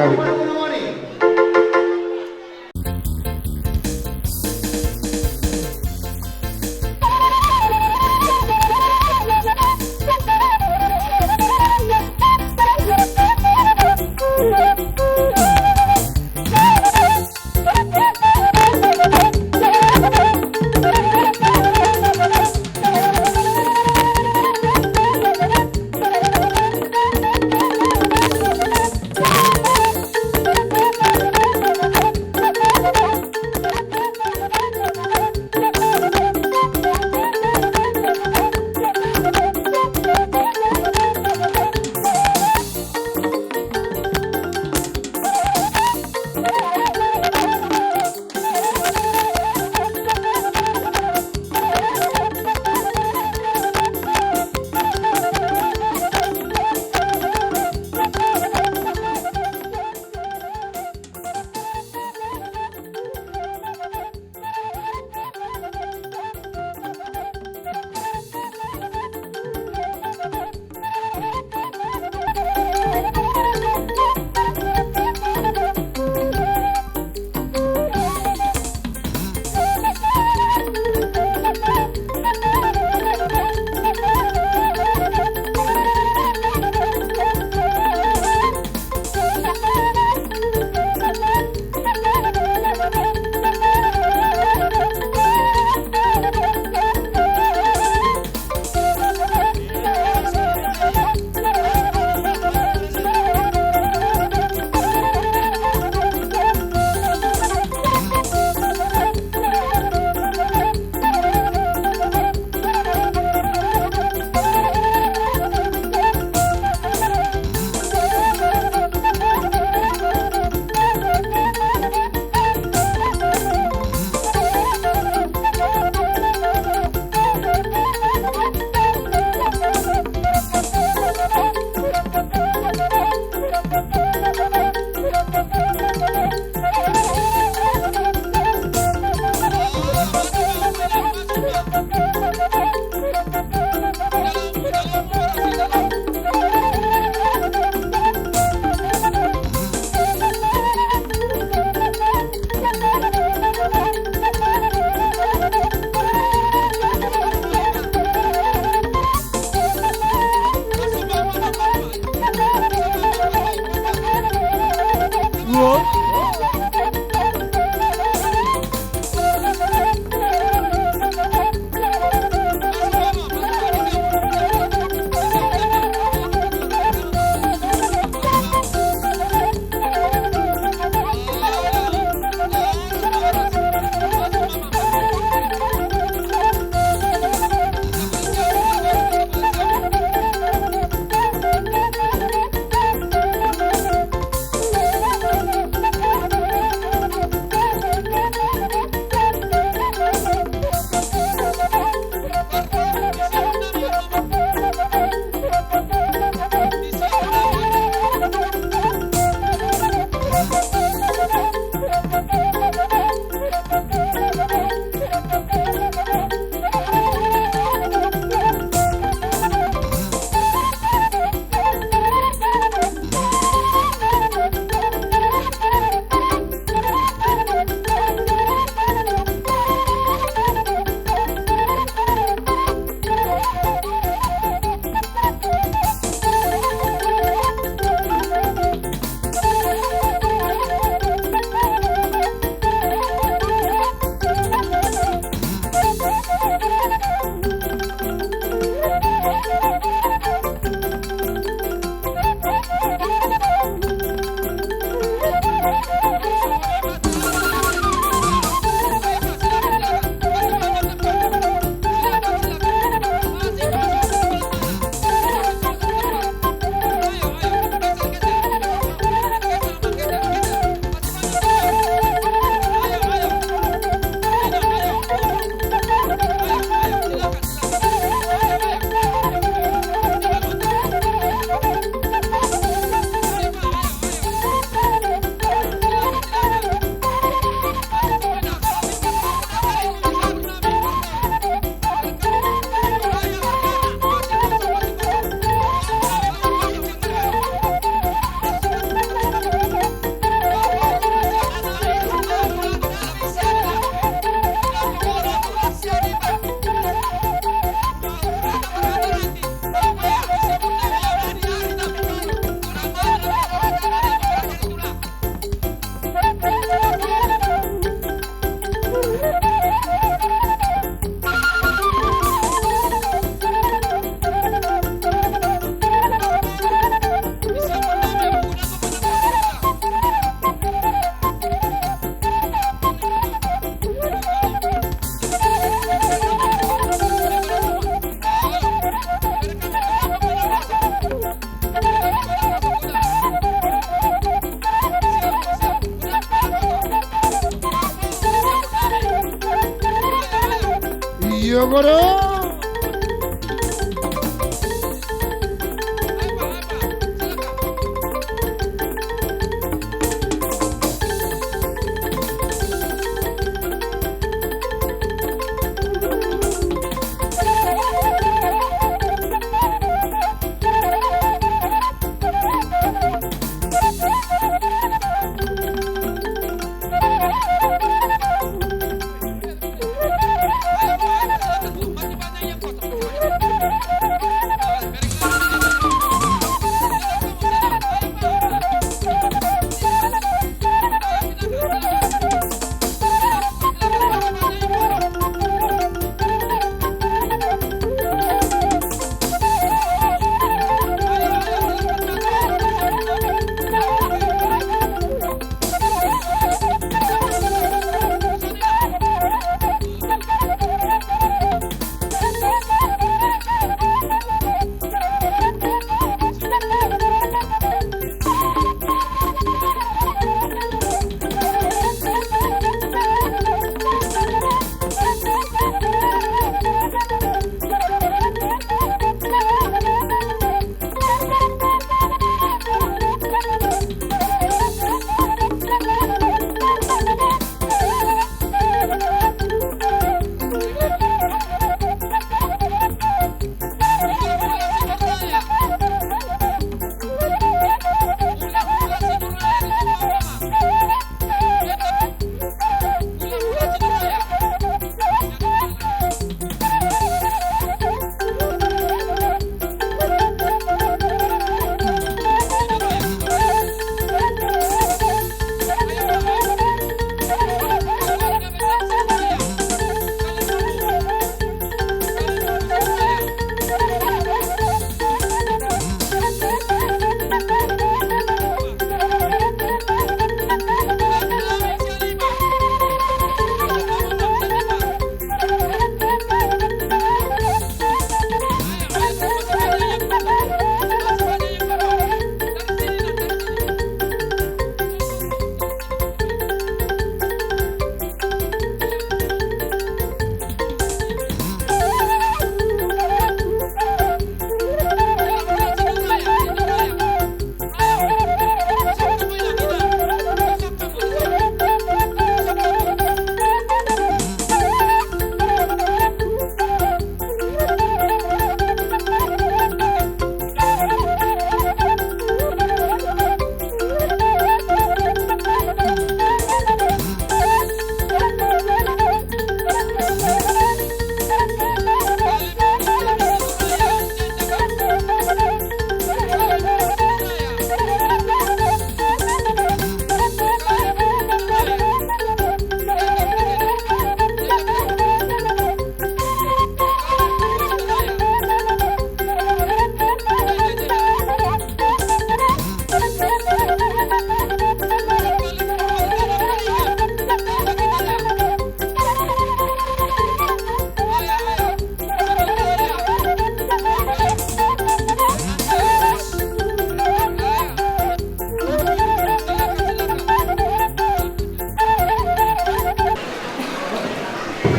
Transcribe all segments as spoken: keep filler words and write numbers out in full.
Gabe,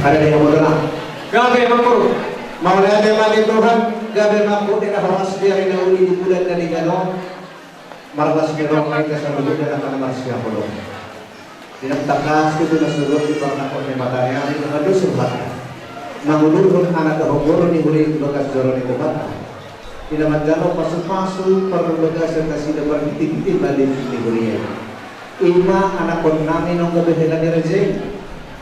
Ada di Hambodolang. Gabe, Amangboru. Mauliate ma di Tuhan, gabe ma di na horas di ari na uli di bulan na denggan on. Marlas ni roha ma hita saluhutna na marsihaholongan. Di na tangkas tu na surut di parnangkok ni mataniari na dos rohana. Mangudurhon anak dohot boru ni huria tu bagas joro ni Tuhanta. Di na manjalo pasupasu parbagasan nasida marhitehite balik ni huria i. I ma anakkonnami naung gabe hela ni raja i,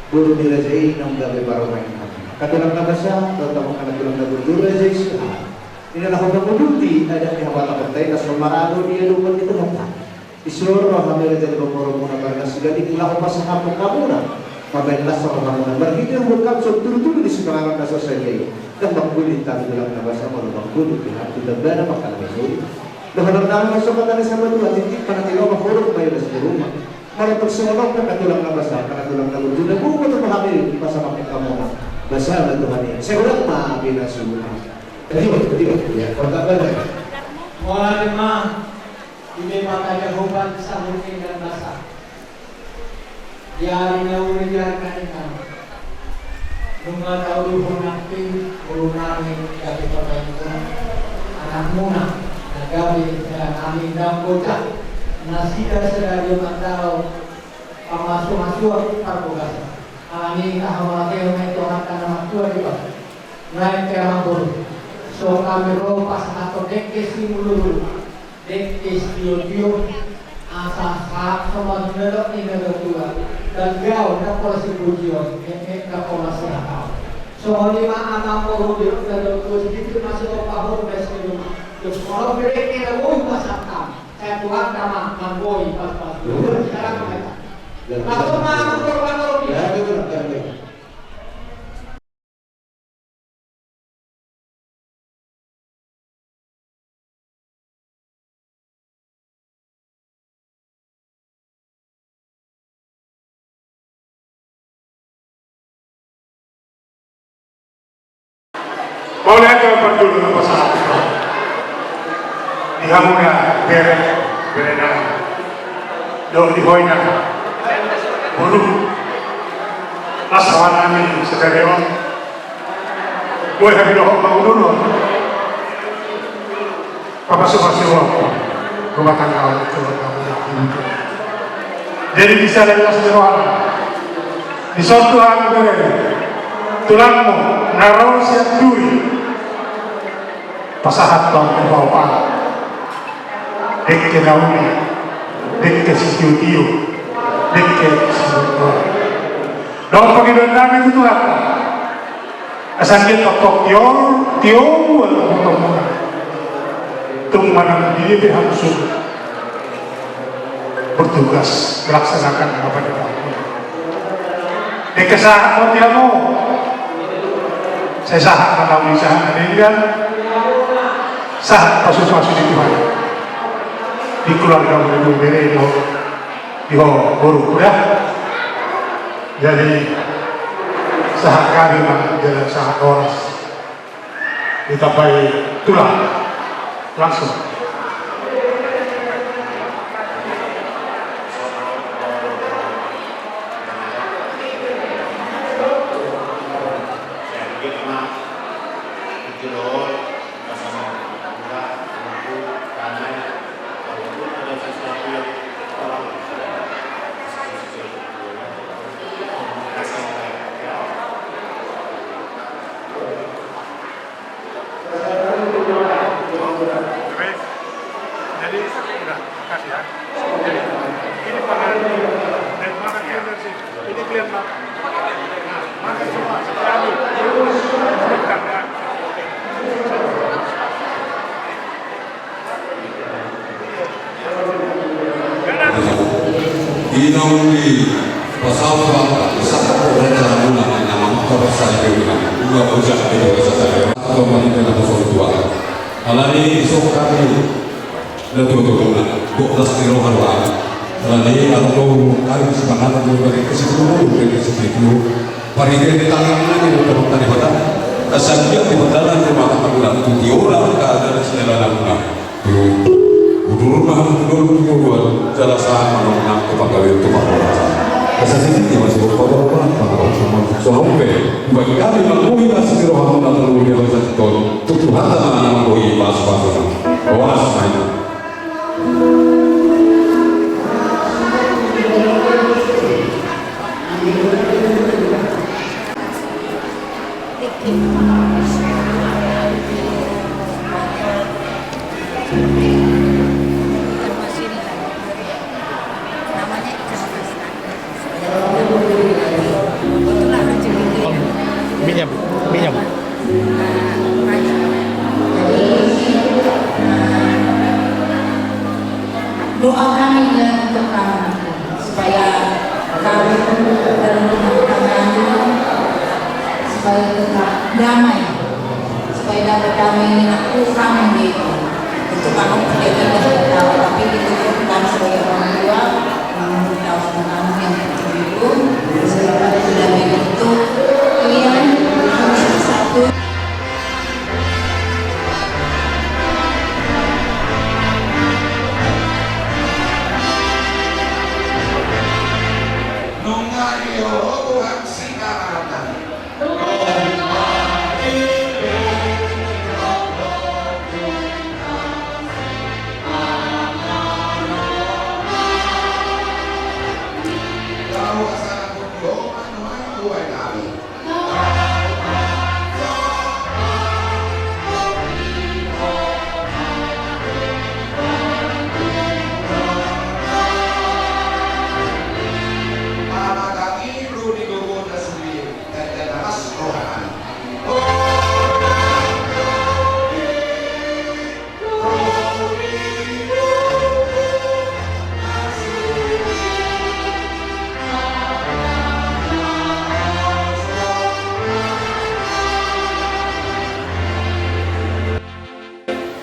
boru ni raja i naung gabe parumaennami. Angka tulang na basa, dohot hamu angka tulang na burju, raja i Siahaan. Di na laho manguduti adat ni habatahonta i na so maradophon di adopan ni Tuhanta. Dison rohamuna jadi pamborumuna, marga Sigaling, laho pasahathon hamuna mambahen las rohamuna marhite umur, hamu so tudu-tudu di sipanganon na so sadia i. Ndang mangkulit hami tulang na basa molo mangkulit di hami tu tambana mangkalahi suri. Dohononnami ma songon hata ni saur matua, tintin ma na tinopa, holong ma i las ni ruma. Molo tung songon on pe angka tulang na basa, angka tulang na burju, na boi ma tutu hami pasahat hamuna. Basa ma Tuhan i, sai godang ma pinasuna. Adiu, adiu, ya, kota Padang. Mauliate ma. Di Debata Jahowa di saluhut denggan basa. Di ari na uli di ari na denggan on, nunga tauluhon nangkin boru nami gabe parumaenmuna, anakmuna na gabe hela nami, ndang bocah, nasida sada dia mandao pamasu-masuon parbagasan. Alani i tahamauliatehon ma di Tuhanta na martua Debata. Nunga pe, Amangboru, songon hami ro pasahathon dengke simudur-udur, dengke sitio-tio, asa sahat ma tu nidok ni natuatua: Ndang gau ndang pola sipujion, metmet ndang pola sihahaon. Songon i ma, Amangboru, didok natuatua, sititi ma sitopahon basa ni ruma. Jala songon on pe dengke na boi pasahat hami, sai Tuhanta ma na boi pasu-pasu. Sekarang ma hita. Langsung ma, Amangboru, Amangboru. Mauliate ma parjolo na pasahat di hamuna bere, bere nami, dohot di ho inang, boru, las rohanami sadari on. Boi hami dohot mangudurhon papasu-pasu rumah tangga on. Jadi di sada las ni rohana, dison tu hami bere, tulangmu na ro sian duri, pasahathon upa-upa, dengke na uli, dengke sitio-tio, dengke simudur-udur. Dohot pangidoan nami tu Tuhanta, asa anggiat tongtong tio, tio ma botoonmuna, tung manang di dia pe hamu suhut bertugas melaksanakan apa di dalam. Dengke sahat ma di hamu, sai sahat ma na uli, sahat na denggan, sahat pasu-pasu ni Tuhan di keluarga, boru, bere, dohot di ho boru, ya. Jadi sahat gabe ma jala sahat horas. Ditambai tulang. Langsung. Jadi, udah, kasih ya. Jadi, ini pakai, dan makan clean dari sini. Ini clean banget. Nah, makan semua, sekali. Bukan, ya. Inong di pasawa, sahat tu raja muna, nama pasawa muna. Dua bocah di bawah sasawa. Atau mani kena pasal dua. Alani isok kami. Natuatua muna. Gok las ni roha roha. Alani atau kau kami semangat dari kesepuluh, dari kesepuluh. Parigan di tangan nami, dari tangan Debata. Asa anggiat di batalan rumah tangga muna. Tuti orang kada ada sinyal anak muna. Udur ma hamu tu dolu tu dolu, jala sahat ma nang tu panggabean tu parhorasan. Asa sititi ma sihol paboa, paboa, paboa. Songon i pe, umbahen hami manggohi asi ni rohamuna tolu dia basa tikon, tu Tuhanta ma na manggohi pasu-pasuna. Horas ma i. Minum, minum. Doa kami dan untuk kami. Supaya kami dan rumah tangganya supaya tetap damai, supaya dapat damai dengan Tuhan gitu. Itu kamu pendeta dan tahu, tapi itu kan sebagai orang tua, memang tahu tentang yang penting itu, supaya dapat damai itu, kalian harus bersatu. Nunga dioloi Tuhan sitarangan.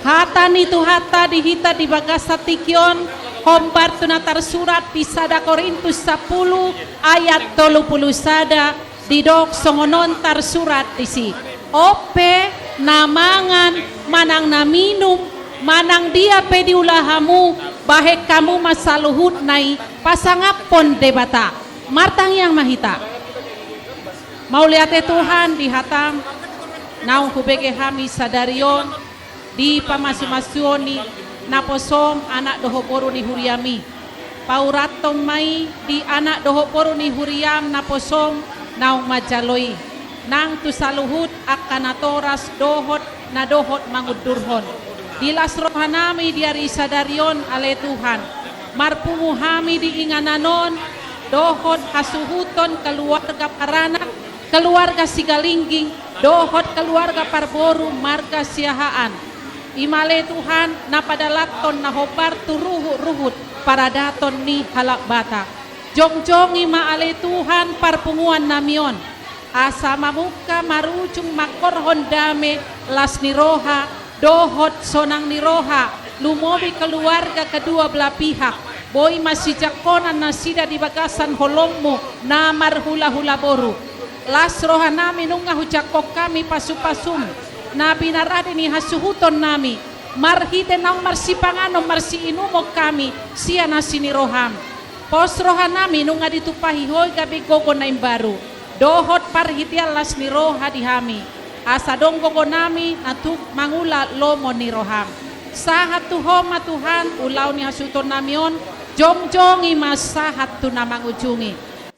Hata ni Tuhanta di hita di bagasan tingki on, hombar tu na tarsurat di sada Korintus sampulu ayat tolu pulu sada, didok songon on tarsurat disi: On pe na mangan manang na minum, manang dia pe diula hamu, bahen hamu ma saluhutna i pasangaphon Debata. Martangiang ma hita. Mauliate Tuhan di hataM, naung hubege hami sadari on di pamasu-masuon ni naposoM, anak dohot boru ni huriaMi. Paurathon ma i di anak dohot boru ni huriaM naposoM naung manjalo i, nang tu saluhut angka natoras dohot na dohot mangundurhon. Di las rohanami di ari sadari on, ale Tuhan, marpungu hami di inganan on dohot hasuhuton keluarga paranak, keluarga Sigalingging, dohot keluarga parboru marga Siahaan. I ma ale Tuhan na padalathon na hombar tu ruhut-ruhut paradaton ni halak Batak. Jongjongi ma ale Tuhan parpunguannami on, asa mamungka marujung manghorhon dame, las ni roha, dohot sonang ni roha, lumobi keluarga kedua belah pihak, boi masijangkonan nasida di bagasan holongMu na marhula-hula boru. Las rohanami nunga hujangkon hami pasu-pasuM, na pinarade ni hasuhutonnami, marhite naung marsipanganon marsiinumon hami sian asi ni rohaM. Pos rohanami nunga ditumpahi Ho i gabe gogo na imbaru, dohot parhitean las ni roha di hami, asa adong gogonami na tuk mangula lomo ni rohaM. Sahat tu Ho ma Tuhan ulaon ni hasuhutonnami on, jongjongi ma sahat tu na mangujungi.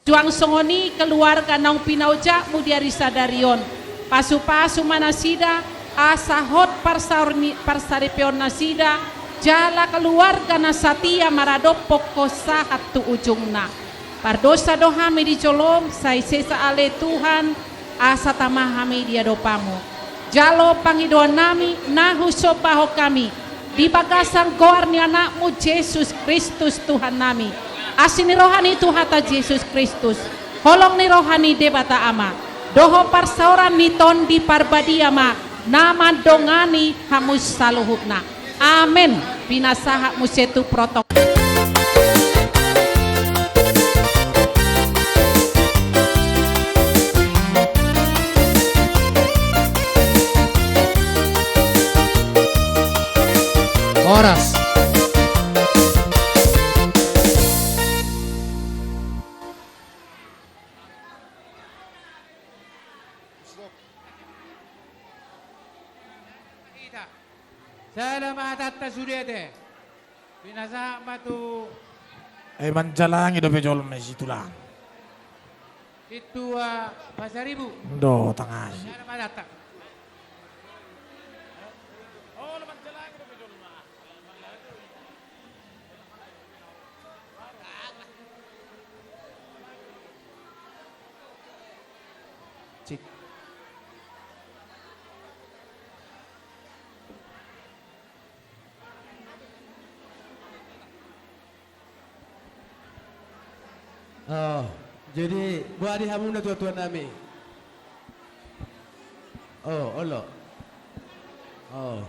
Suang songon i keluarga naung pinaojak-Mu di ari sadari on, pasu-pasu ma nasida, asa hot parsaor ni, parsaripeon nasida, jala keluarga na satia maradophon Ho sahat tu ujungna. Pardosa do hami di joloM, sai sesa ale Tuhan, asa tama hami di adopanMu. Jalo pangidoannami na husombahon hami di bagasan goar ni AnakMu Jesus Kristus Tuhannami. Asi ni roha ni Tuhanta Jesus Kristus, holong ni roha ni Debata Ama, dohot parsaoran ni Tondi Parbadia ma na mandongani hamu saluhutna. Amen. Pinasahat muse tu protokol. Horas. Sada ma hatanta sude ate. Pinasahat ma tu. Ai manjalangi dope jolma i situlang. Sintua Pasaribu. Do tangai. Sada ma hatanta. Cik. Oh, jadi boha di hamu na tuatua nami? Oh, olo. Oh.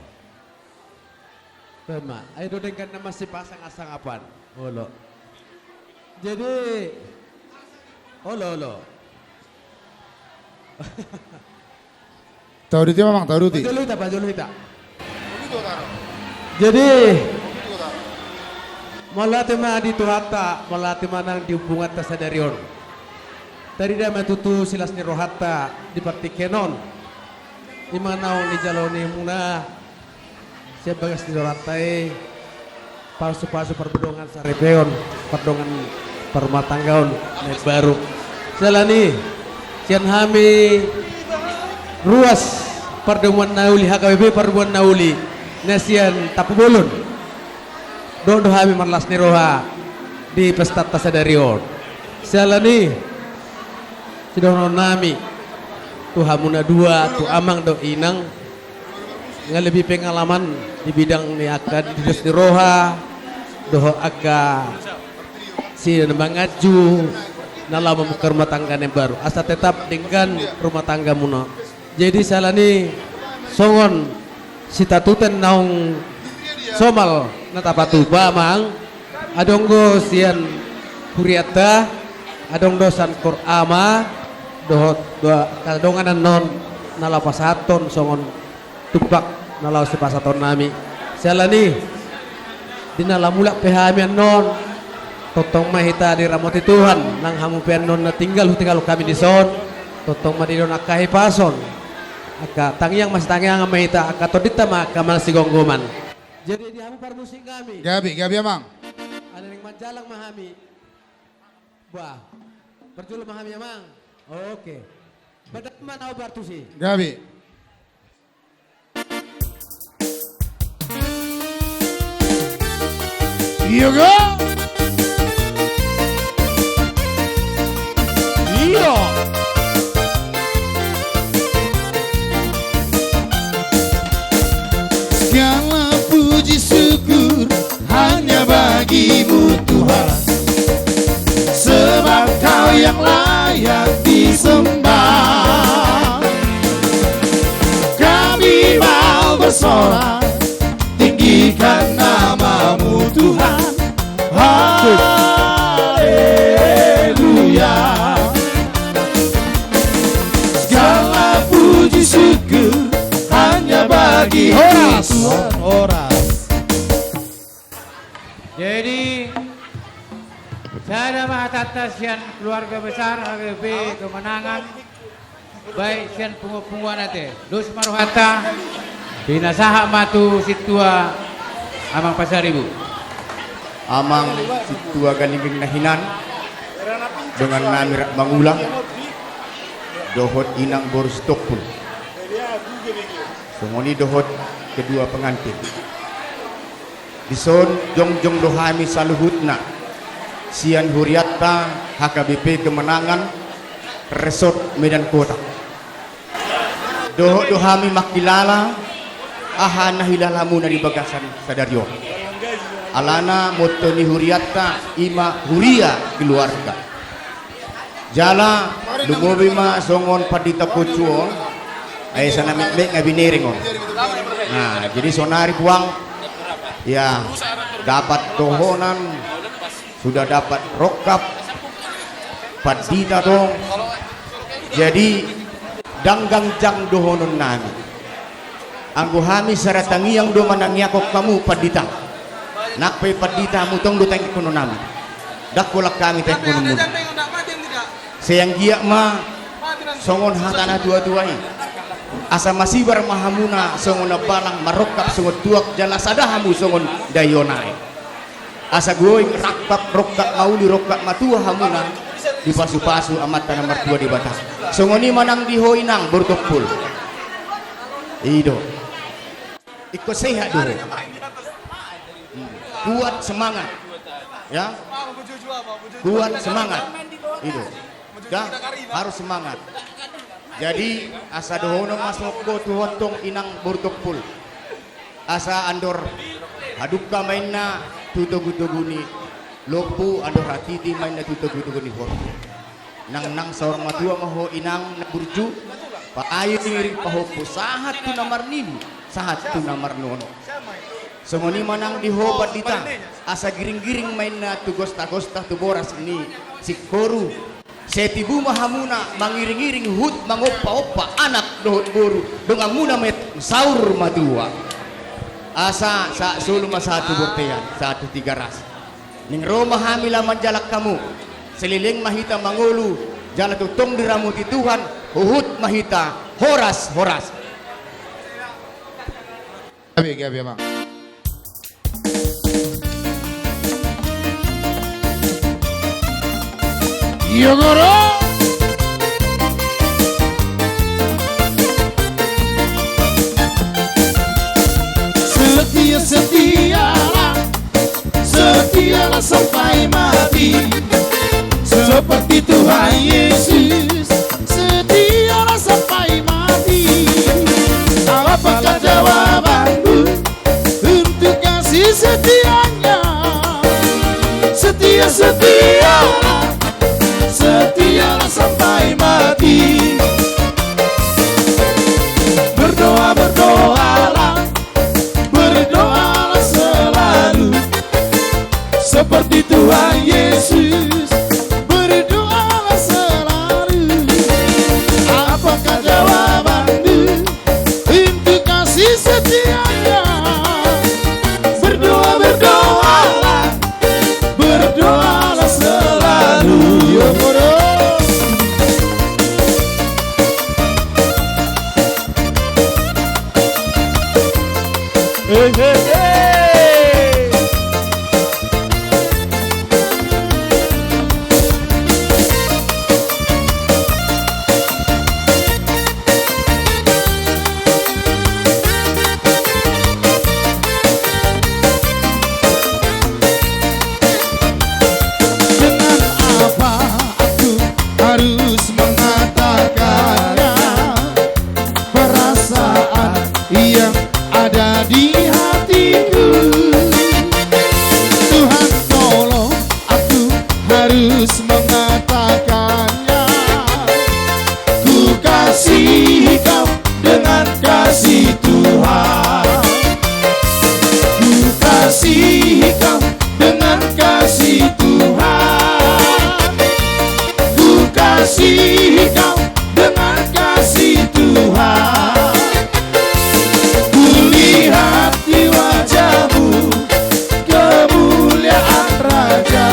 Tema, ai do denggan na masipasang asangapan. Olo. Jadi, olo, olo. Tauduti, Amang, tauduti. Pajolo hita, pajolo hita. Jadi, mauliate ma di Tuhanta, mauliate ma nang di ompunganta sadari on. Tarida ma tutu silas ni rohanta di partingkian on. I ma na nidok ni muna sian bagas ni rohanta i, pasupasu pardongansaripeon, pardongan parumatanggaon na imbaru. Siala ni i, sian hami ruas pardomuan na uli, H K B P pardomuan na uli, na sian Tampubolon. Dohot do hami marlas ni roha di pestanta sadari on. Siala ni i, sidohonon nami tu hamu na dua, tu amang dohot inang, nga lebih pengalaman di bidang ni angka didos ni roha dohot angka si na manganju na laho mamungka rumah tangga na imbaru, asa tetap denggan rumah tanggamuna. Jadi siala ni i, songon sitatuten naung somal na tapatupa, Amang, adong do sian hurianta, adong do sian koor ama, dohot do angka dongan annon na laho pasahathon songon tumpak na laho sipasahaton nami. Siala ni i, di na laho mulak pe hami annon, tongtong ma hita diramoti Tuhan, nang hamu pe annon na tinggal, hutinggalhon hami dison, tongtong ma didok angka hipason, angka tangiang masitangiangan ma hita, angka tondinta ma angka masigomgoman. Jadi di hamu parmusik nami. Gabe, gabe, Amang. Ala naeng manjalang ma hami. Bah, parjolo ma hami, Amang. Oke. Badan ma na obar tusi. Gabe. Iyo, go! Iyo! Segala puji syukur hanya bagi-Mu, Tuhan, sebab Kau yang layak disembah. Kami mau bersorak, tinggikan nama-Mu, Tuhan. Haleluya. Segala puji syukur hanya bagi-Mu, Tuhan. Horas. Jadi, sada ma hatanta sian keluarga besar H K B P Kemenangan, baik sian punguan-punguan ate. Dos ma rohanta, pinasahat ma tu sintua Amang Pasaribu. Amang sintua Galingging na hinan, dongan nami Rap Mangula, dohot inang boru Sitompul. Songon i dohot kedua pengantin. Dison jongjong do hami saluhutna sian hurianta H K B P Kemenangan, Resort Medan Kota. Dohot do hami mangkilala aha na hilalamuna di bagasan sadari on. Alana motto ni hurianta i ma huria keluarga. Jala lumobi ma songon pandita pocu on, ai sana metmet nga binereng on. Nah, jadi sonari puang, ya, dapat dohonon, sudah dapat rongkap pandita tong. Jadi ndang ganjang dohonon nami. Anggo hami sada tangiang do manangiangkon hamu pandita. Nang pe pandita hamu tong do tangiangkonon nami. Ndang holan hami tangiangkonon muna. Sai anggiat ma songon hata na tua-tua i. Asa masibar ma hamuna songon ambalang, marrongkap songon tuak, jala sada hamu songon daion aek. Asa going rangkap, rongkap mauli, rongkap matua hamuna, dipasupasu Amanta na martua Debata. Songon i ma nang di ho inang boru Tompul. I do. Ingkon sehat do ho. Hmm. Kuat semangat. Ya. Kuat semangat. I do. Da, harus semangat. Jadi, asa dohonon ma songon ho tu ho antong inang boru Tompul. Asa andor hadungka ma inna tu togutogu ni lombu, andor hatiti ma inna tu togutogu ni horbo. Nang, nang saur matua ma ho inang na burju, paayun iring pahompu, sahat tu na marnini, sahat tu na marnono. Songon i ma nang di ho pandita, asa giringgiring ma inna tu gostagosta tu boras ni singkoru. Sai tibu ma hamuna mangiringiring huhut mangompaompa anak dohot boru, donganmuna ma i saur matua. Asa sahat solu ma sahat tu bontean, sahat tu Tigaras. Ning ro ma hami laho manjalang hamu. Saleleng ma hita mangolu, jala tongtong diramoti Tuhan, huhut ma hita horas-horas. Gabe, gabe, amang. Yo, guru. Setia, setialah, setialah sampai mati, seperti Tuhan Yesus. Setialah sampai mati. Apakah jawabanmu untuk kasih setianya? Setia, setialah, setialah sampai mati. Berdoa, berdoalah, berdoalah selalu. Seperti Tuhan Yesus, berdoalah selalu. Apakah jawabanmu untuk kasih setianya? Berdoa, berdoalah, berdoalah selalu. Yo, guru. He, he, he. Dengan apa aku harus mengatakannya? Perasaan yang ada di hatiku. Tuhan, tolong, aku harus mengatakannya. Ku kasihi kau dengan kasih Tuhan. Ku kasihi kau dengan kasih Tuhan. Ku kasihi kau dengan kasih Tuhan. Ku lihat di wajahmu kemuliaan Raja.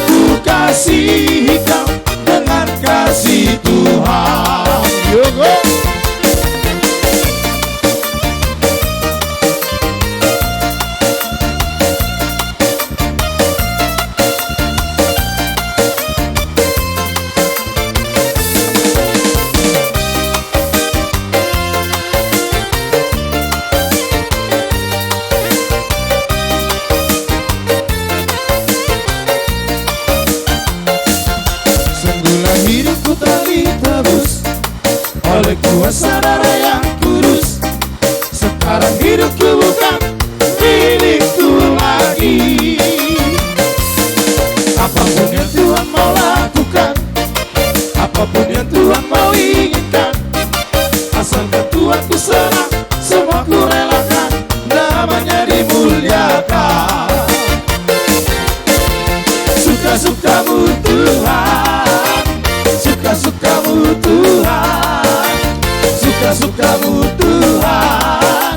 Ku kasihi kau dengan kasih Tuhan. Yo, go. Sungguhlah hidupku telah ditebus oleh kuasa darah yang kudus. Sekarang hidupku bukan milikku lagi. Apapun yang Tuhan mau lakukan, apapun yang Tuhan mau inginkan, asalkan Tuhan ku serah, semua ku relakan, namanya dimuliakan. Suka-sukamu Tuhan, suka-sukamu Tuhan, suka-sukamu Tuhan,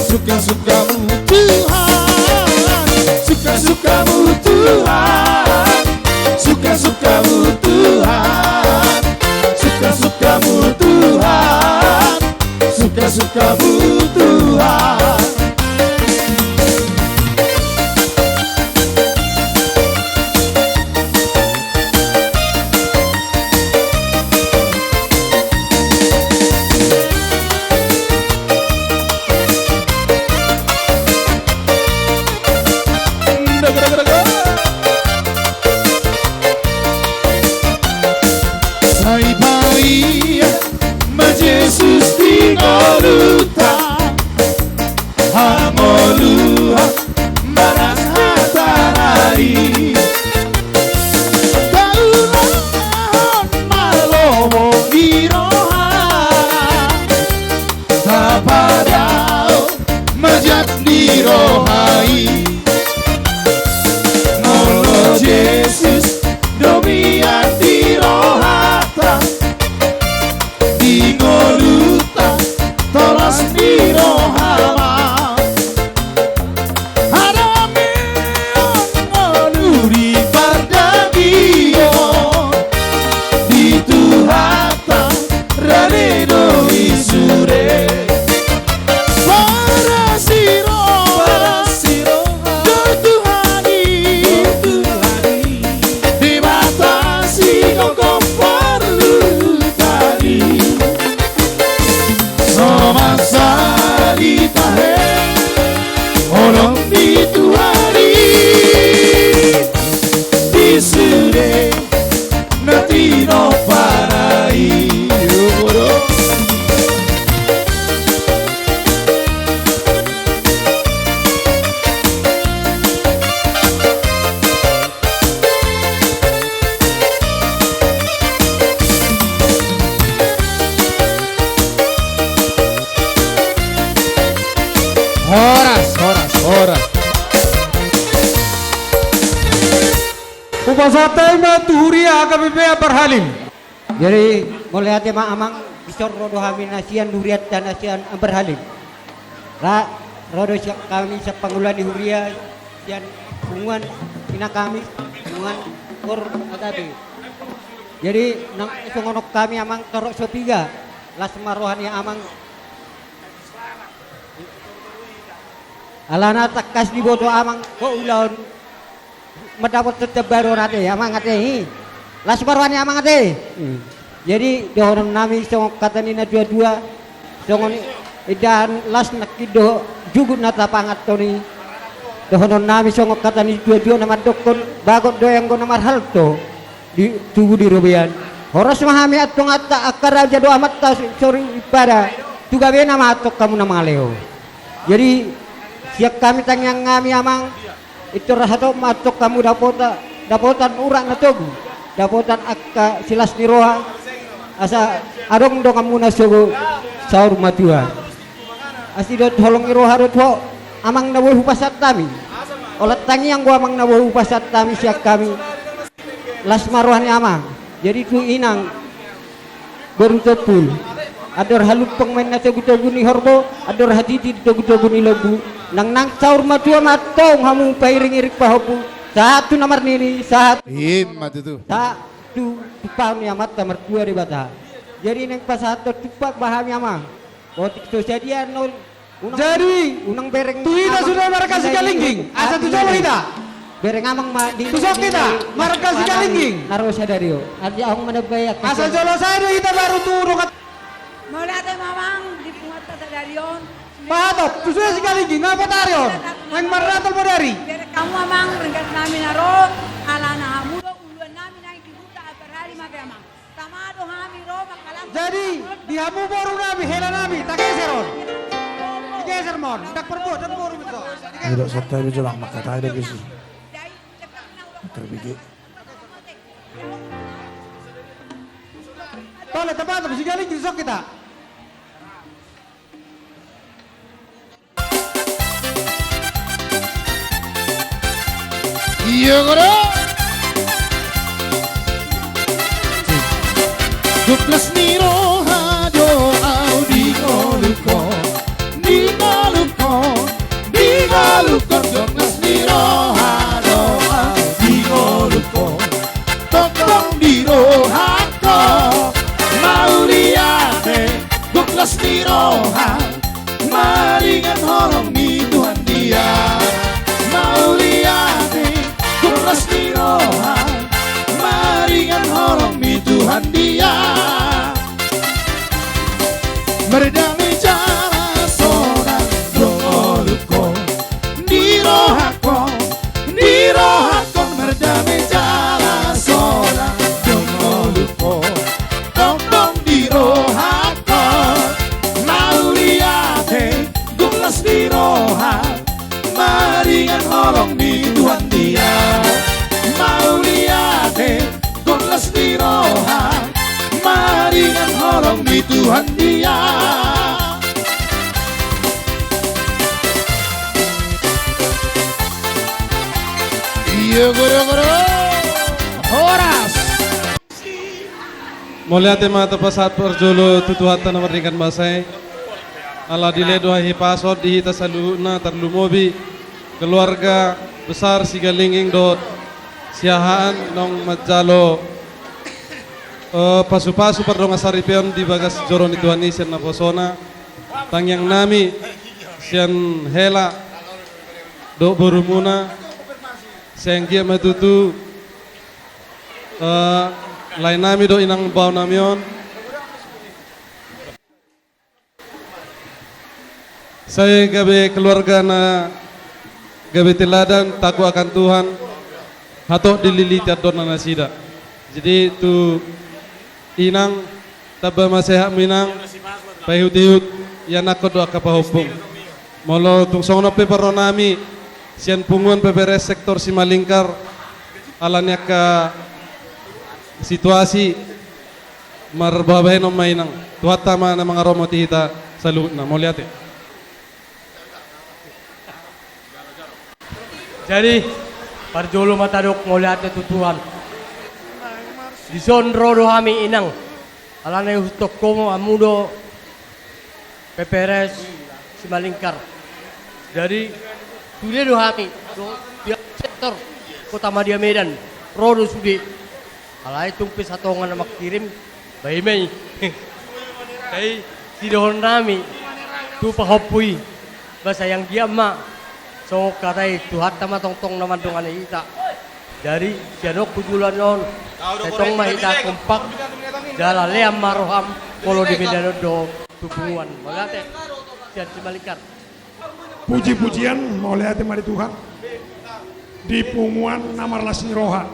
suka-sukamu Tuhan, suka-sukamu Tuhan, suka-sukamu Tuhan, suka-sukamu Tuhan, suka Hupasahat hami ma tu huria H K B P Ambar Halim. Jadi, mauliate ma amang, dison ro do hami na sian hurianta na sian Ambar Halim. Ra, ro do sian hami sian pangula ni huria, sian punguan inang hami, punguan H K B P. Jadi, nang songon on hami amang torop so piga, las ma roha ni amang. Alana tangkas diboto amang, ho ulaon mandapothon tambaru on ate, amang ate, i. Las ma roha ni amang ate. Hmm. Jadi, dohonon nami songon hata ni na tua-tua, songon indahan las nangkin do jugut na tapangan toni. Dohonon nami songon hata ni tua-tua na mandokkon, bagot do i anggo na marhalto di tubu di robean. Horas ma hami antonganta angka raja do amanta soripada, tu gabena ma antong hamu na mangalehon. Jadi, sian hami tangiang nami amang, pintor hatop ma antong hamu dapota-, dapotan urat na togu, dapotan angka silas ni roha, asa adong donganmuna sogo saur matua. Asi dohot holong ni roha dohot ho, amang na boi hupasahat hami. Holan tangiang do amang na boi hupasahat hami sian hami. Las ma roha ni amang. Jadi tu inang boru Tompul. Andor halumpang ma inna togu-togu ni horbo, andor hatiti togu-togu ni lombu. Nang nang saur matua ma antong hamu pairing-iring pahompu. Sahat tu na marnini, sahat. Ima tutu. Sahat tu tumpahon ni Amanta Martua Debata. Jadi naeng pasahathon tumpak ma hami amang. Otik so sadia nol. Unang, jadi, unang bereng tu hita amang sude marga Sigalingging, asa tu jolo hita. Bereng amang ma di, tu son hita marga Sigalingging. Na ro sadari on. Arja ahong mana bayak. Asa jolo sae do hita baru tu dongan. Mauliate ma amang di punguanta sadari on. Pahatop, tu sude Sigalingging, na patari on. Naeng marratol bodari. Bereng hamu amang, ringgas nami na ro, alana hamu do uluan nami naeng di huta Ambar Halim ate amang. Jadi, di hamu boru nami, hela nami, tageser on. Digeser ma on, ndang porlu, ndang boru betul. Ayo, dok, santai be, coba mangkatai dok, isi. Terbigi. Tole, tepat, Sigalingging, di son hita. Ia gora. Gok las ni roha do au di ngolungkon, di ngolungkon, di ngolungkon, gok las ni roha do au di ngolungkon. Tongtong di rohangkon mauliate, gok las ni roha. Maringan holong ni Tuhan dia. Mauliate, gok las ni roha. Maringan holong ni Tuhan dia. Mardame jala sonang do ngolungkon. Di rohangkon, di rohangkon mardame jala sonang do ngolungkon. Tongtong di rohangkon mauliate, gok las ni roha. Maringan holong ni Tuhan dia. Mauliate, gok las ni roha. Maringan holong ni Tuhan dia. Ia gora-gora. Horas. Mauliate ma tapasahat parjolo tu Tuhanta na mardenggan basa i. Ala dilehon do hahipason di hita saluhutna, tarlumobi keluarga besar Sigalingging dohot Siahaan naung manjalo, eh, pasu-pasu pardongansaripeon di bagas joro ni Tuhan i sian naposona. Tangiang nami sian hela dohot borumuna, sai anggiat ma tutu, eh, lae nami dohot inang bao nami on. Sai gabe keluarga na gabe teladan, takwa akan Tuhan, hatop dililiti andorna nasida. Jadi tu inang, tamba ma sehatmu inang, paihut-ihut ianakhon dohot angka pahompung. Molo tung songon on pe parro nami sian punguan P P R S sektor Simalingkar, ala ni angka situasi, marbahen-bahenon ma inang. Tuhanta ma na mangaromoti hita saluhutna. Mauliate. Jadi, Parjolo ma tadok mauliate tu Tuhan. Dison ro do hami, Inang. Alana ihuthon ho ma hamu do P P R S Simalingkar. Jadi, sude do hami, do, di sektor Kota Madya Medan, ro do sude. Alai tung pe satonga na mangkirim, baen ma i. Jadi, sidohonon nami tu pahompu i, ba sai anggiat ma songon hata i, Tuhanta ma tongtong na mandongani hita. Jadi, sian on tu joloan on, sai tong ma hita kompak, jala lean ma roham, molo di Medan on do tu punguan. Mauliate, sian Simalingkar. Puji-pujian, mauliate ma di Tuhan. Di punguan na marlas ni roha.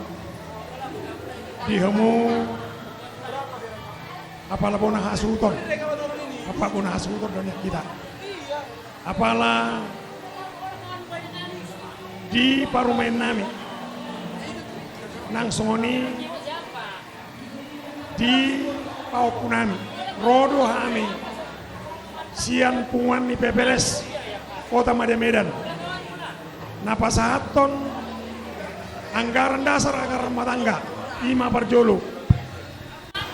Di hamu apala bona hasuhuton. Apala bona hasuhuton do nian hita. Apala di parumaen nami. Nang songon i di pahompu nami, ro do hami sian punguan ni P P R S Kota Madya Medan, na pasahathon anggaran dasar anggaran rumah tangga, i ma parjolo.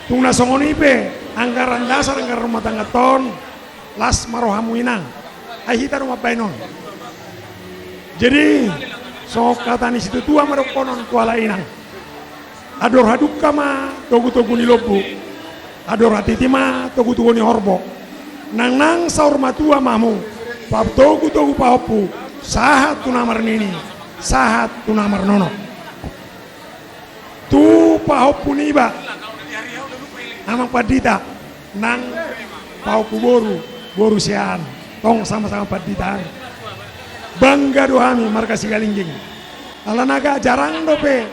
Tung na songon i pe anggaran dasar anggaran rumah tangga on, las ma rohamu, Inang. Ai hita do mambaen on. Jadi, songon hata ni situatua ma dohonon tu halak, Inang. Andor hadungka ma togu-togu ni lombu. Andor hatiti ma togu-togu ni horbo. Nang, nang saur matua ma hamu, patogu-togu pahompu, sahat tu na marnini, sahat tu na marnono. Tu pahompu niba, Amang Pandita, nang pahompu boru, boru Siahaan, tong sama-sama pandita hami. Bangga do hami marga Sigalingging. Alana agak jarang dope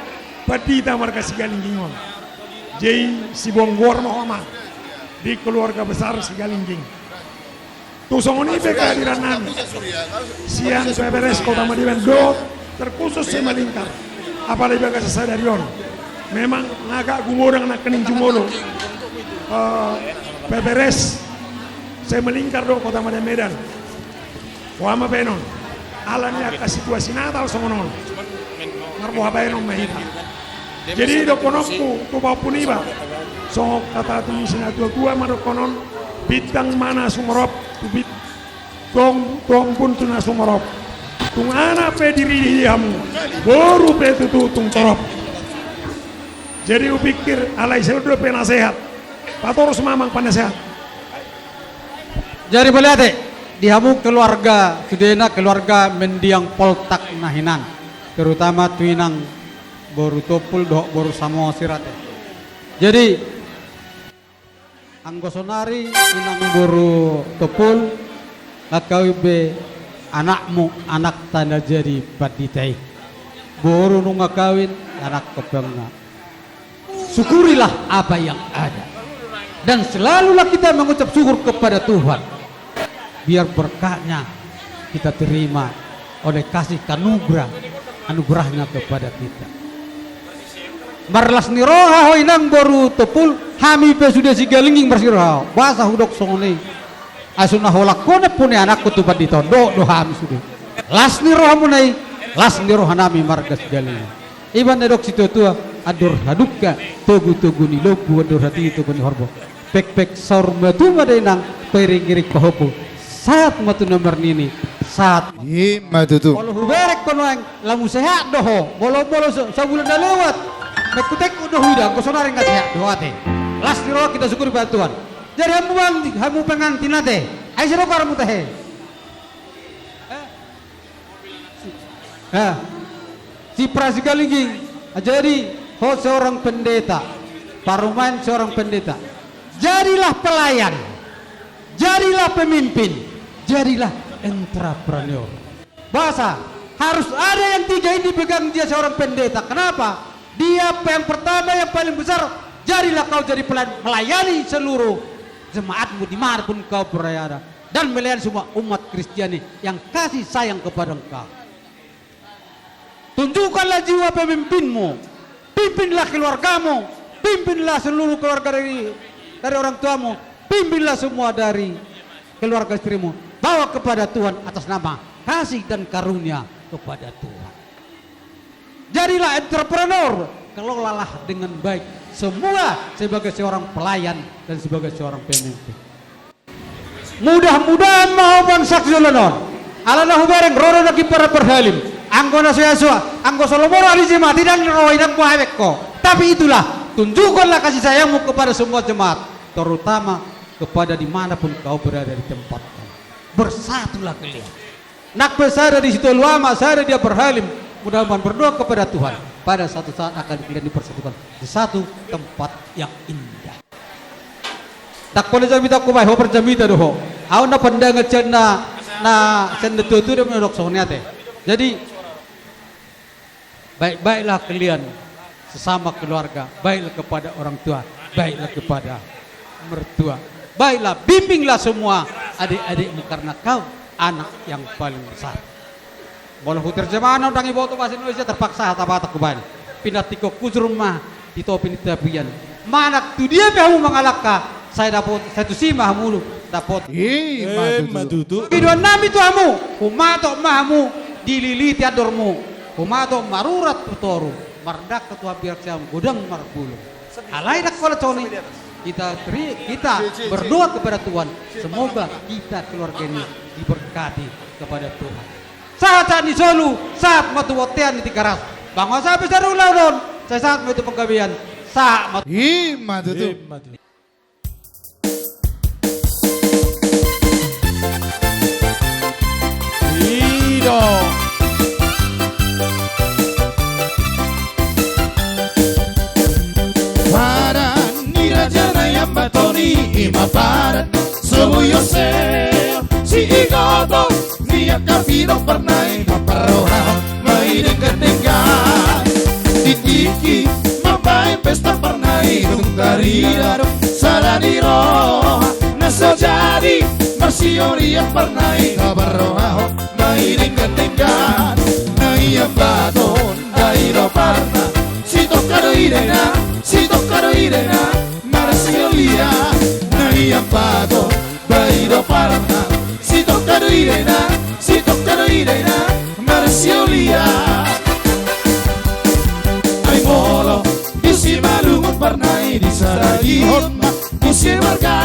pandita marga Sigalingging on. Jadi siboan goar ma ho, Amang, di keluarga besar Sigalingging. Tu songon i pe kehadiran nami sian P P R S Kota Madya Medan dohot terkhusus Simalingkar, apalagi bagasan sadari on. Memang agak gumodang nangkining jumolo, eh, P P R S Simalingkar dohot Kota Madya Medan. Boha ma baenon? Alani angka situasi Natal songon on, marboha baenon ma hita. Jadi dohononku tu pahompu niba, songon hata ni sinatua-tua ma dohonon: Bintang ma na sumorop tu bit-, tom-, tombun tu na sumorop. Tung anak pe diridi hamu, boru pe tutu tung torop. Jadi hupikir alai sai dope nasehat, patorus ma, Amang, panasehat. Jadi mauliate di hamu keluarga sudena, keluarga mendiang poltak na hinan, terutama tu inang boru Tompul dohot boru Samosir ate. Jadi anggo sonari inang boru Tompul, nunga kawin be anakmu, anakta na jadi pandita i. Boru nunga kawin, anak kepenga. Syukurilah apa yang ada. Dan selalulah kita mengucap syukur kepada Tuhan. Biar berkatnya kita terima oleh kasih kanugerah, anugerahnya kepada kita. Marlas ni roha ho inang boru Tompul, hami pe sude Sigalingging marlas ni roha. Boasa hudok songon i? Ai so na holan ho nampuna anakku tu pandita on, dohot do hami sude. Las ni rohamuna i, las ni roha nami marga Sigalingging. Iba na didok situatua, andor hadungka togu-togu ni lombu, andor hatiti togu ni horbo. Pekpek saur matua ma da inang, pairing-iring pahompu, sahat ma tu na marnini, sahat. I ma tutu. Molo hubereng ho nuaeng, lamu sehat do ho, molo, molo sa-, sabulan na lewat, mengkutengkut do huida, anggo sonari nunga sehat do ho ate. Las ni roha kita syukuri pada Tuhan. Jadi hamu bang, hamu pengantin ate, ai sai ro ho hamu tahe. Eh? Eh, si Pra Sigalingging, jadi ho seorang pendeta, parumaen seorang pendeta. Jadilah pelayan, jadilah pemimpin, jadilah entrepreneur. Boasa harus ada yang tiga ini dipegang dia seorang pendeta? Kenapa? Dia yang pertama, yang paling besar, jadilah kau jadi pelayan, melayani seluruh jemaatmu dimanapun kau berada. Dan melayani semua umat Kristiani yang kasih sayang kepada engkau. Tunjukkanlah jiwa pemimpinmu, pimpinlah keluargamu, pimpinlah seluruh keluarga dari, dari orang tuamu, pimpinlah semua dari keluarga istrimu. Bawa kepada Tuhan atas nama kasih dan karunia kepada Tuhan. Jadilah entrepreneur, kelolalah dengan baik semua sebagai seorang pelayan dan sebagai seorang pemimpin. Mudah-mudahan ma ho bangsa joloan on. Ala na hubereng ro do na gimbar parhalim. Anggo na so ia so, anggo so lomo roha ni jemaat i ndang ro i, ndang boha be ho. Tapi itulah, tunjukkanlah kasih sayangmu kepada semua jemaat, terutama kepada di mana pun kau berada di tempat. Bersatulah kalian. Nang pe sada di Sitolu Ama, sada di Parhalim, mudah-mudahan berdoa kepada Tuhan, pada satu saat akan kalian dipersatukan di satu tempat yang indah. Ndang pola jamita hubaen, ho parjamita do ho. Ahu na pandangan sian na, na sian na tua-tua do mandok songon i ate. Jadi, baik-baiklah kalian sesama keluarga, baiklah kepada orang tua, baiklah kepada mertua. Baiklah, bimbinglah semua adik-adikmu karena kau anak yang paling besar. Molo huterjemahon ndang diboto bahasa Indonesia, terpaksa hata Batak hubaen. Pinantikhon hujur ma di topi ni tapian. Manang tu dia pe hamu mangalangka, sai dapot, sai tusi ma hamu dapot. Ima tutu. Pangidoan nami tu hamu, humatop ma hamu dililiti andormu. Humatop marurat tu toru, mardangka tu hambirang siamun, godang marbulung. Alai ndang pola songon i, kita teri-, kita berdoa kepada Tuhan, semoga kita keluarga ini diberkati kepada Tuhan. Sahat-sahat ni solu, sahat ma tu bontean ni Tigaras. Bangunan sapi saru laudon, sai sahat ma tu panggabean, sahat ma tu. Ima tutu. Ima tutu. I do. Padan ni raja na i Ambaton i, ima padan so boi on seol. Si igoto ni angka pidong parna i, mamparrohahon ma i denggan-denggan. Di tingki mambaen pesta parna i, tung tarida do sala ni roha na so jadi marsiolian parna i, mamparrohahon ma i denggan-denggan. Na i Ambaton, Dairo parna, Sitoka do i dainang, Sitoka do i dainang, marsiolian. Na i Ambaton, Dairo parna, Sitoka do i dainang, Sitoka do i dainang, marsiolian. Ai molo disi malungun parna i, disaragihon ma disi marga,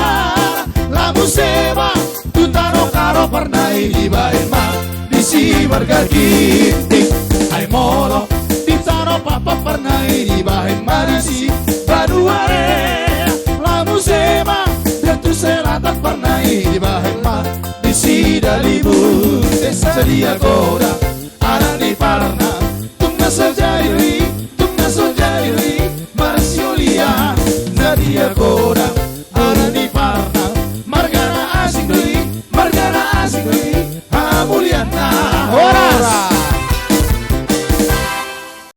lamu seba tu tano karo parna i, dibaen ma disi marga Ginting. Ai molo di tano Pakpak parna i, dibaen ma disi banua Rea, lamu seba tu selatan parna i, dibaen ma disi Dalimun. Desa dia goda anak ni parna, tung na so